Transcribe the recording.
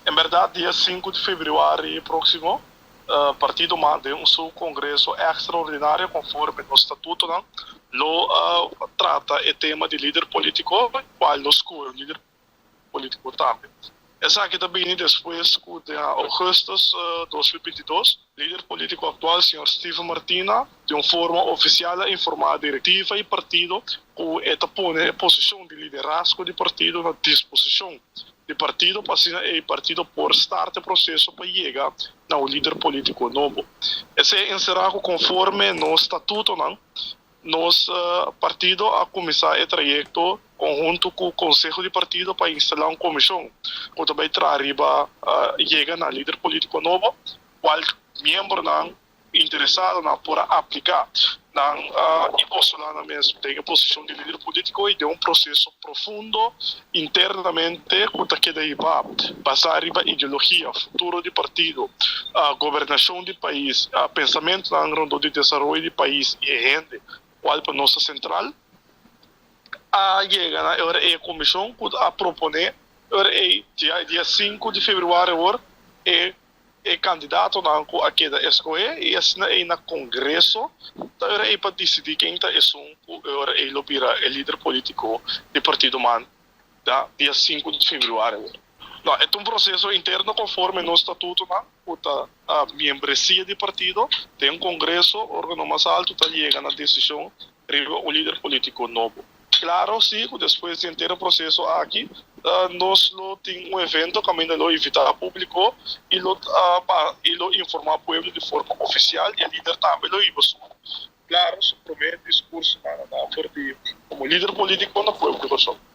En bèrdat, dia 5 di febrüari próksimo, partido man den su kongreso ekstraordinario konforme nos statutonan lo trata e tema di lider polítiko, kual lo skohe un lider polítiko tambe. Esaki ta bini despues ku den ougùstùs 2022, lider polítiko aktual señor Steven Martina di un forma ofisial a informá direktiva i partido ku e ta pone e posishon di liderazgo di partido na disposishon di partido pa asina e partido por start e proseso pa yega na un lider polítiko nobo. Esei enserá ku konforme nos statutonan, nos partido a kuminsá e trayekto konhunto ku konseho di partido pa instalá un komishon ku ta bai traha riba yega na lider polítiko nobo, kual miembronan interesadonan por a apliká nan i postulá nan mes den e posishon di lider polítiko i den un proseso profundo internamente ku ta keda hibá basá riba ideologia, futuro di partido, gobernashon di pais, pensamentunan rondó di desaroyo di pais i e hende, kual pa nos ta sentral. A yega na e ora ei e komishon ku a proponé e ora ei dia 5 di febrüari awor e E kandidatonan ku a keda eskohé i asina ei na Kongreso ta ora ei pa disidí ken ta esun ku e ora ei lo bira e lider polítiko di partido man ta dia 5 di febrüari awor. No, e ta un proseso interno konforme nos statutonan ku ta miembresia di partido den Kongreso, organo mas altu, ta yega na desishon riba un lider polítiko nobo. Claro si cu despues di henter e proceso aki nos lo tin un evento caminda lo invita publico y lo y lo informa pueblo di forma oficial y e lider tambe lo hiba su claro su prome discurso na for di como lider politico na pueblo di Corsou.